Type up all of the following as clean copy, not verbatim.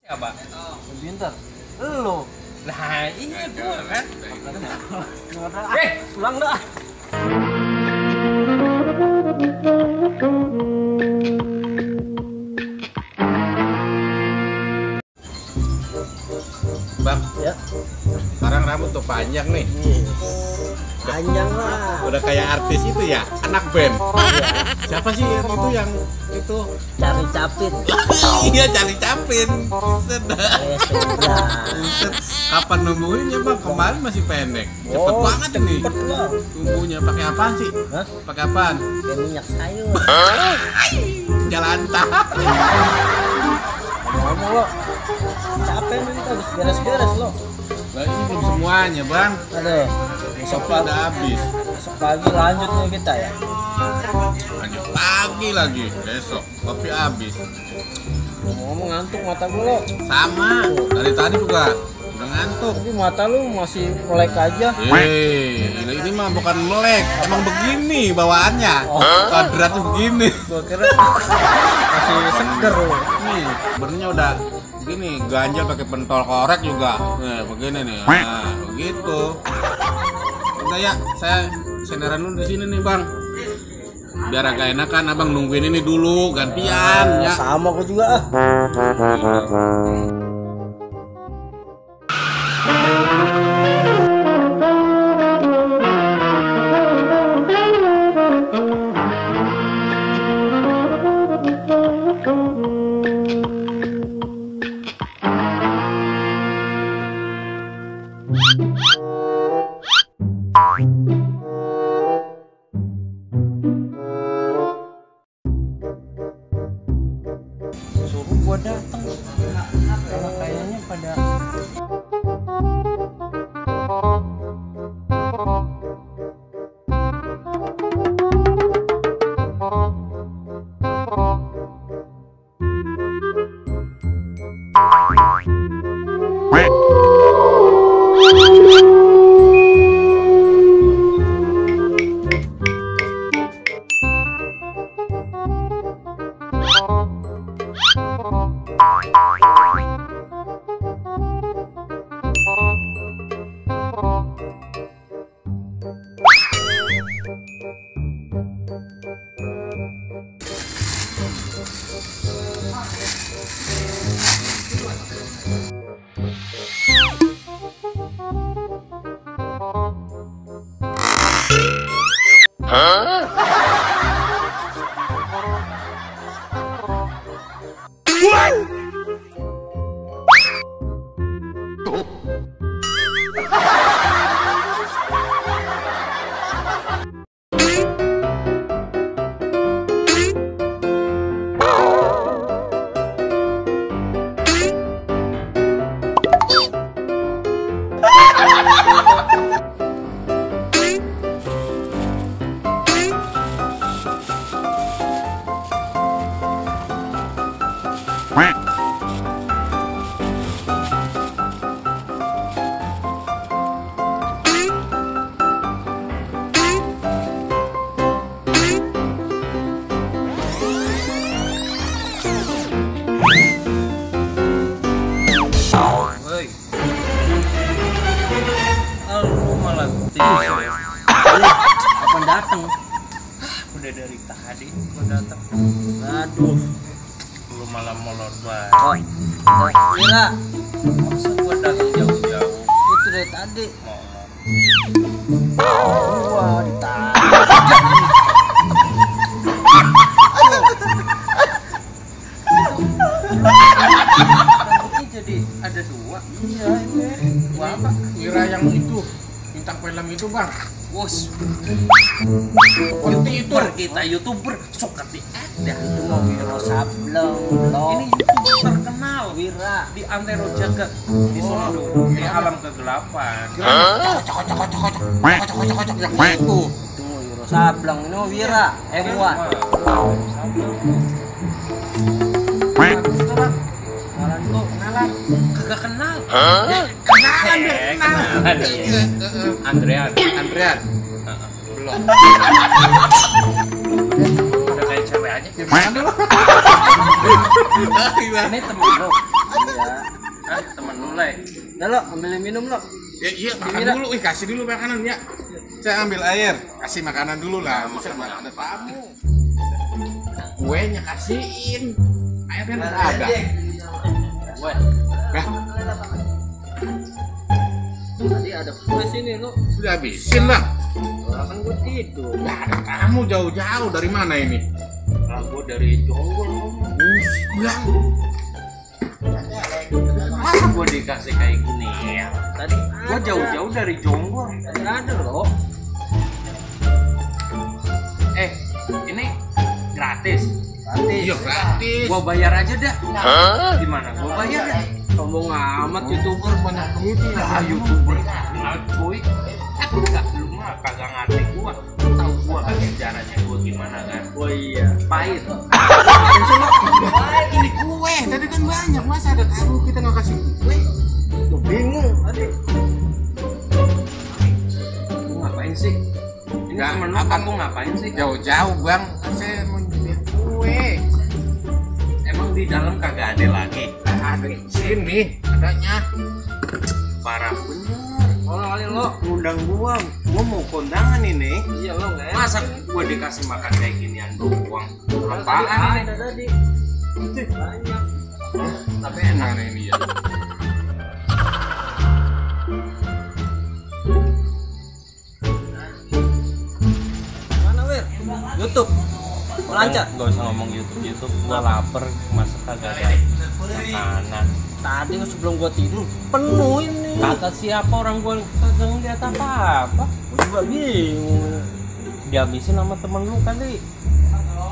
Ya, Pak. Pintar. Lu. Nah, ini gua kan. Pulang dah. Bang, Ya. sekarang rambut tuh panjang nih. Panjang lah. Udah kayak artis itu ya, anak band. Siapa sih yang itu? Cari capit. Iya, Cari Capin. Buset dah. Ya. Buset. Kapan numbuhinnya bang? Kemarin masih pendek. Cepet banget ini. Cepet lah. Tumbuhnya pakai apaan sih? Hah? Pakai apaan? Kayak minyak sayur. Jalan tak. Ngomong lo. Capek nih kita harus beres-beres lo. Nah, ini belum semuanya bang. Aduh. Besok udah habis. Besok pagi lanjut nih kita ya. Lanjut pagi lagi. Besok kopi habis. Ngomong ngantuk mata gue lo. Sama. Dari tadi juga udah ngantuk. Tapi mata lu masih melek aja. Ini mah bukan melek, emang begini bawaannya. Kodratnya begini. Gua kira masih seger lo. Nih, sebenarnya udah begini, ganja pakai pentol korek juga. Nih, begini nih. Nah, begitu. Udah ya, saya senderan dulu di sini nih, Bang. Biar agak enakan abang nungguin ini dulu gantian ya. Sama gua juga ah. Suruh gua datang karena kayaknya pada Lu malah tidur. kapan datang? Udah dari tadi gua datang. Aduh. Lu malah molor banget. Oh, kira Masa gua datang jauh-jauh itu dari tadi. molor. Wah, ditarik. Rambutnya jadi ada dua. Iya ini. Gua apa? Kira yang itu bintang film itu bang. Bos. Seperti itu. YouTuber suka diedit. Itu mau Wiro Sableng lo. Ini YouTuber terkenal Wira. di antero jagat di sono di alam kegelapan. Kocok yang itu. Itu Wiro Sableng ini mau Wira. M1. Kenalan lu, kenalan. Kagak kenal. Kenalan biar kenal. Andrean. Andrean. Belum. Udah kayak cewek aja. Gimana lo? Ini temen lo. Iya. Udah lo, ambilin minum lo. Ya iya, makan dulu. Kasih dulu makanan ya. Saya ambil air, kasih makanan dulu lah. Bisa ada tamu. Kuenya kasihin. Airnya nggak ada. Kue. Nah, Tadi ada kue sini lo. udah habisin bang. Kan gue tidur. Nggak ada tamu jauh-jauh dari mana ini? Gue dari Jonggol. Bang. Masa gue dikasih kayak gini ya? Tadi Gue jauh-jauh dari Jonggol. Tadi ada lo. Ini gratis. Iya gratis. Gua bayar aja dah. Gimana? Gua bayar dah. Sombong amat youtuber banyak duit ya. Ah, YouTuber. Nah, cuy. Enggak, lu mah kagak ngerti gua. Tahu gua kagak caranya gua gimana kan? Oh iya. Pahit. Ini kue, tadi kan banyak. Masa ada tamu kita nggak kasih kue? Gue bingung tadi. Lu ngapain sih? Ini Nggak, temen lu kamu ngapain sih? Jauh-jauh bang, saya mau nyumbir kue. Emang di dalam kagak ada lagi? Ada di sini, adanya. Parah bener. Kalau kali lo. Ngundang gua mau kondangan ini. Iya lo nggak enak. Masa gua dikasih makan kayak ginian doang? Apaan ini? Ada tadi. Banyak. Tapi enak. Mana ini ya? Mana Wir? YouTube. Mau lancar. Gak usah ngomong YouTube, gua lapar, masa kagak ada makanan. Tadi sebelum gua tidur penuh ini. Kata siapa orang gua kagak ngeliat apa-apa. Gua juga bingung. Dihabisin sama temen lu kali.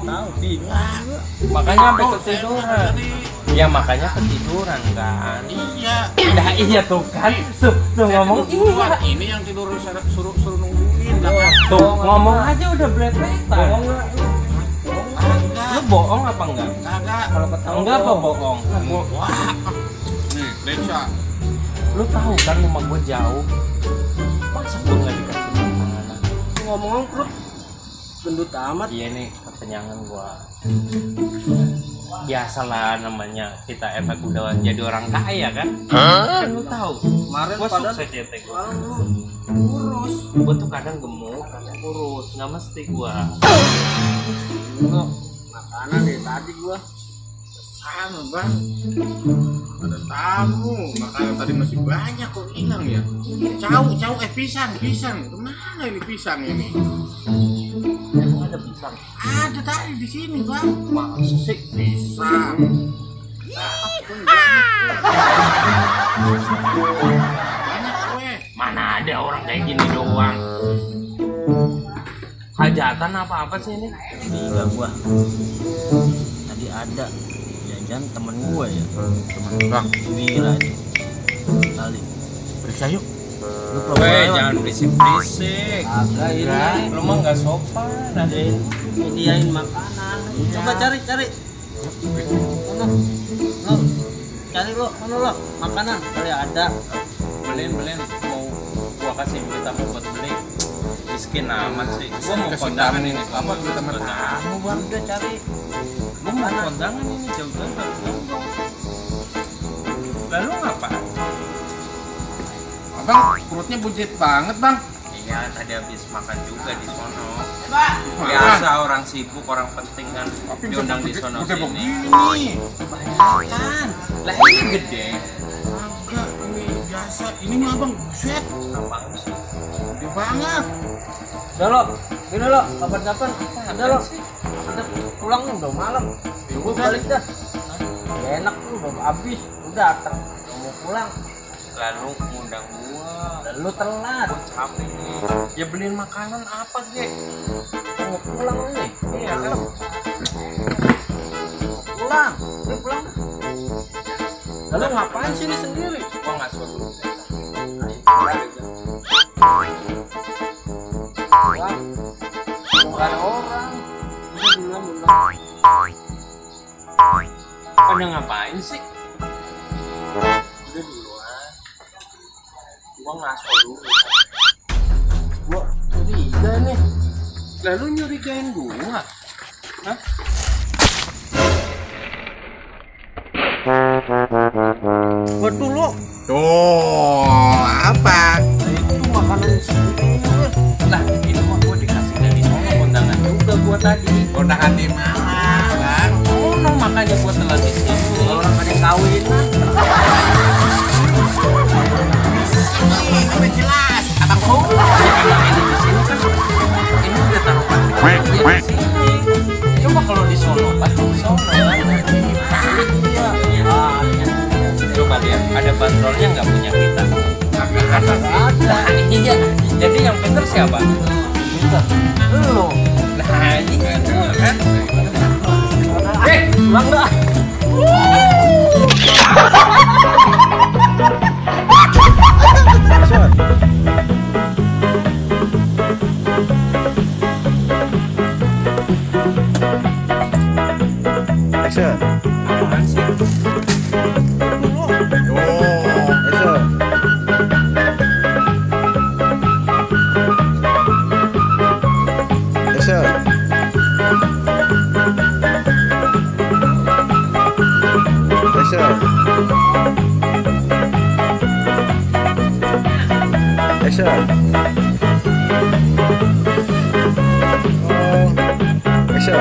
Tahu bingung. Makanya sampai ketiduran. Ya makanya ketiduran kan. Iya. Nah iya tuh kan. Tuh ngomong iya. Ini yang tidur suruh nungguin. Tuh ngomong aja udah belepetan. Bohong nggak? Lu bohong apa enggak? Kagak. Kalau ketahuan Enggak apa bohong? Wah. Nih, Desa. Lu tahu kan rumah gua jauh. Masa gua nggak dikasih makanan? Ngomong perut gendut amat. Iya nih kekenyangan gua. Biasalah namanya kita efek udah jadi orang kaya kan? Kan lu tahu. Kemarin Gua padahal sukses ya teh gua. lu kurus. Gua tuh kadang gemuk, kadang kurus, nggak mesti gua. Lo makanan dari tadi gua. Sama bang. Ada tamu. Makanan tadi masih banyak kok hilang ya. Jauh, pisang. Kemana ini pisang ini? Emang ada pisang? Ada tadi di sini bang. Masa sih? Pisang. Banyak kue. Mana ada orang kayak gini doang? Hajatan apa sih ini? Gila gua. Tadi ada jajan temen gua ya. Temen Bang, gila itu. Kali. periksa yuk. Lu problem. Jangan berisik-berisik. Agak ini. Lu mah nggak sopan. Nyediain makanan. Coba cari. Mana? Lo cari lo, mana lo? Makanan kali ada. Beliin mau gua kasih duit apa buat beli? Miskin amat sih. Gua mau Kasih kondangan tamu. ini. Apa kita sama tamu bang? Udah cari. Gua mau kondangan ini jauh-jauh dari Jonggol. Lalu ngapain? Abang perutnya buncit banget bang. Iya, tadi habis makan juga di sono. Makan. Biasa orang sibuk, orang penting kan Tapi diundang di sono udah sini. begini. Kebanyakan. Lah ini gede. Agak ini biasa. Ini mah abang buset. Apaan sih? Gede banget. Udah lo, gini lo, kapan-kapan ada lo. Kita pulang nih, udah malam. Ya Gua udah. balik dah. Gak enak lu, udah habis. Udah datang. Mau pulang. Lalu ngundang gua. Dan lu telat. Gua capek nih. Ya beliin makanan apa, Ge? Mau pulang nih. Iya kan? Pulang. Lu pulang. Lalu ngapain sini sendiri? Gua nggak suka dulu. Pulang. Bukan orang. Udah duluan. Pada ngapain sih? Udah duluan. Gua ngaso dulu. Gua curiga nih. Lalu nyurigain gua? Hah? Waduh lo, Tuh, apa? Itu makanan sini. Lah, ini mah gua dikasih dari Nono, kondangan juga gua tadi. Kondangan di mana, Bang? Nono makanya gua telat di sini. Orang ada kawinan. Ini udah jelas. Abang kau. Ya karena ini di sini kan ini udah taruh plastik ya di sini. Coba kalau di sono, pasti di sono kan. Coba lihat, ada bandrolnya nggak punya kita? Ada sih. Nah iya, jadi yang pinter siapa? Lu. Nah iya kan. Pulang dah. Action. Apaan sih? Action. Action. Action. Action. Oh. Action.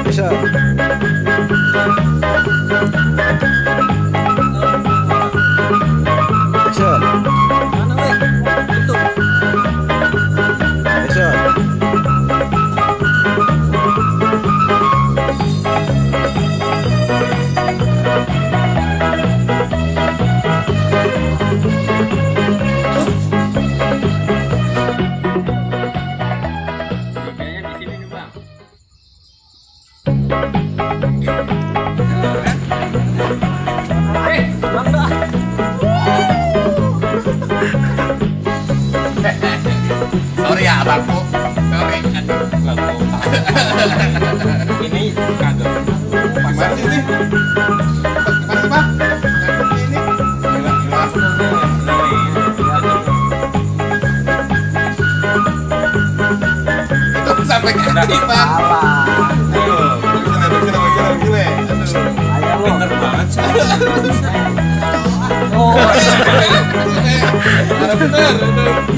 Action. Action. Mana weh? Itu. Action. Kayaknya di sini nih, Bang. Pulang dah. Sorry ya, abangku. Sorry. Aduh. Ini kagak. Gimana sih ini? Gimana sih, Bang? Ini. Gila. Itu sampai kaki, Bang. Salah. Aduh, gila. Aduh. Ayo lu. Pinter banget sih. Oh. Bener.